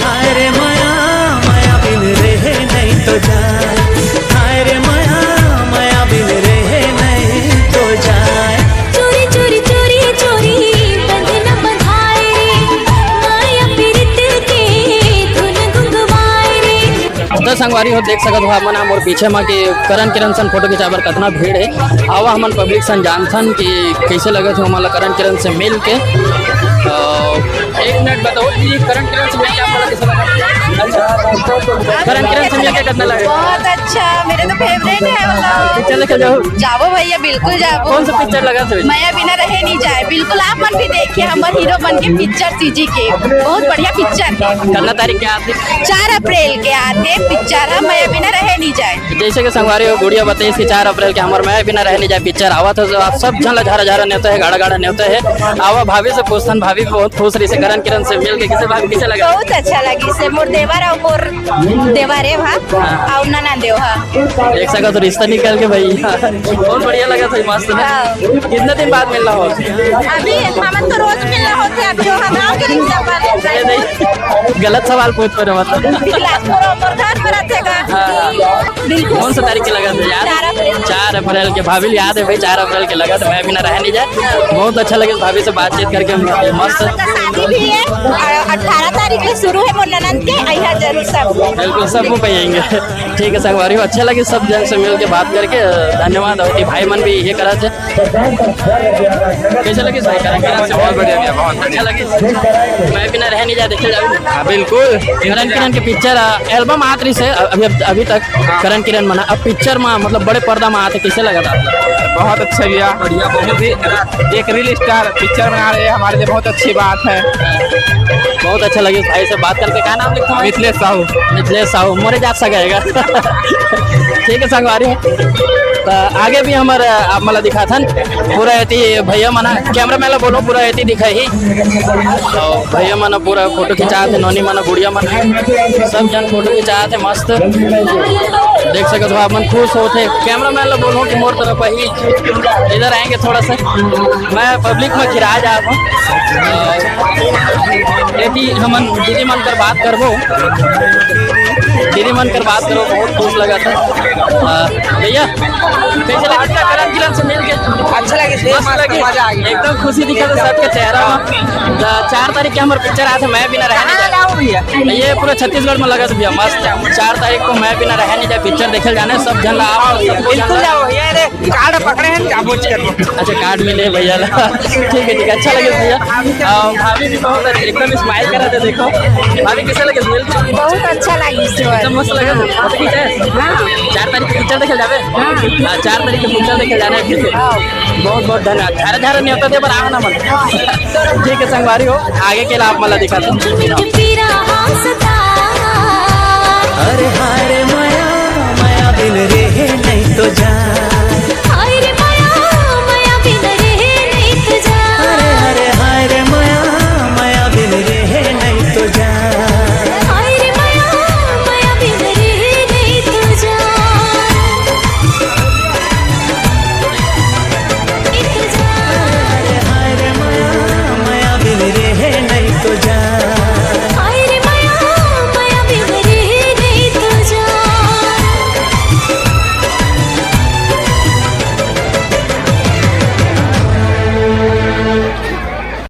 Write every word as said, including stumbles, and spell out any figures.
हाय रे मया, मया बिन रहे नहीं तो जाए। हाय रे मया, मया बिन रहे नहीं तो जाए। चोरी चोरी चोरी चोरी बंधन बंधाए रे, माया पीरित के धुन गुंगवाए रे। तो संगवारी हो, देख सकत हो आप मन मोर पीछे मा कि करण किरण सन फोटो खिंचाए बर कतना भीड़ हे। आवा हमन पब्लिक सन जानथन कि कइसे लगत हे हमन ला करण किरण से मिल के। अ, एक मिनट बताओ कि करण किरण से मिल के आप मन ला कइसे लगा? करण किरण से मिल के कितना लगा? बहुत अच्छा, मेरे तो फेवरेट है, मतलब। पिक्चर देखे जाओ। जाबो भैया, बिल्कुल जाबो। कौन सा पिक्चर लगा था? मया बिना रहे नहीं जाए। बिल्कुल, आप मन भी देखिए, हमर हीरो बन के पिक्चर सीजी के, बहुत बढ़िया पिक्चर है। कितना तारीख के आते? चार अप्रैल के आते पिक्चर है मया बिना रहे नहीं जाए। जैसे कि संगवारी हो, गुड़िया बताइस कि चार अप्रैल के हमर मया बिना रहे नहीं जाए पिक्चर आवत हे, तो आप सब झन ला झारा झारा नेवता हे, गाड़ा गाड़ा नेवता हे। आवा भाभी से पूछथन, भाभी भी बहुत खुश रही से करण किरण से मिल के। किसे भाभी, किसे लगा? बहुत अच्छा लगी से मोर देवर और मोर देवरे भा और ननंद देव हा। एक सगा तो रिश्ता निकल के भाई। बहुत बढ़िया लगा था, मस्त ना? हाँ। कितना दिन बाद मिलना हो? अभी हमन तो रोज मिलना होथे, अभी वो हम गाँव के रिश्ता बने। ये नहीं, गलत सवाल पूछ पड़े मतलब। बिलासपुर और मोर घर पर आथे का। हाँ, हाँ। बिल्कुल। कौन सा तारीख के लगा था यार? चार अप्रैल। चार अप्रैल के, भाभी याद है भाई, चार अप्रैल के लगा था, मया बिना रह नहीं जाए। बहुत अच्छा लगे भाभी से बातचीत करके, मस्त। उनका शादी भी है और अठारह तारीख से शुरू है मोर ननंद के, अइहा जरूर सब। बिल्कुल, सबको कहेंगे। ठीक है संगवारी हो, अच्छा लगे सब जन से मिल के बात करके। धन्यवाद। और ये भाई मन भी ये करा थे। कैसे लगे भाई? बहुत बढ़िया भैया, बहुत अच्छा लगे। मया बिना रह नहीं जाए, देखे जाओ। हाँ, बिल्कुल। करण किरण के पिक्चर, आ, एल्बम आत रही से, अभी, अभी तक करण किरण मना, अब पिक्चर में मतलब बड़े पर्दा में आते, कैसे लगा था? बहुत अच्छा भैया, बढ़िया, बहुत ही एक रियल स्टार पिक्चर में आ रहे हैं, हमारे लिए बहुत अच्छी बात है। बहुत अच्छा लगे भाई से बात करके। का नाम लिखा है? मिथिलेश साहू। मिथिलेश साहू, मोरे जात सगा हे। ठीक है संगवारी, तो आगे भी हमर आप मन ला दिखाथन। पूरा एती भैया मन, कैमरा मैन ला बोलो, पूरा एती दिखाही। तो भैया मन पूरा फोटो खिंचात हे, नोनी मन, गुड़िया मन, सब जन फोटो खिंचात हे, मस्त देख सकत हो आप मन, खुश होत हे। कैमरा मैन ला बोलो कि मोर तरफ ही इधर आएंगे थोड़ा सा, मैं पब्लिक में घिरा जात हूँ। एती हमन दीदी मन कर बात करबो, दीदी मन कर बात करबो, बहुत खुश लगा था। आ, भैया, कैसे लगा था करण किरण से मिल के? अच्छा लगे, मस्त मस्त लगे। मजा आ गया। एकदम खुशी दिखा था सबके चेहरा में। आ, चार तारीख के हमर पिक्चर आत हे, मया बिना रह नहीं जाए। भैया, ये पूरा छत्तीसगढ़ में लगा था भैया, मस्त। चार तारीख को मया बिना रह नहीं जाए पिक्चर देखे जाना हे, सब जन ला आप, सब कोई बिल्कुल जाना। जाओ भैया, अरे कार्ड पकड़े हैं, जाबो करबो। अच्छा, कार्ड मिले भैया ला। ठीक है, ठीक है, अच्छा लगे भैया। आ, भाभी भी बहुत अच्छे, एकदम स्माइल करा थे, देखो। भाभी, कैसे लगे मिल? बहुत अच्छा लगे इस बार। एकदम मस्त लगे। हाँ। चार तारीख के पिक्चर देखे जाबे? हाँ। हाँ, चार तारीख के पिक्चर देखे जाना हे फिर से। हाँ। बहुत बहुत धन्यवाद। झारा झारा नेवता दे बर आवा ना मन। ठीक है संगवारी हो, आगे के ला आप मन ला दिखा दो। अरे हाय रे मया, मया बिन रहे नहीं तो जाए।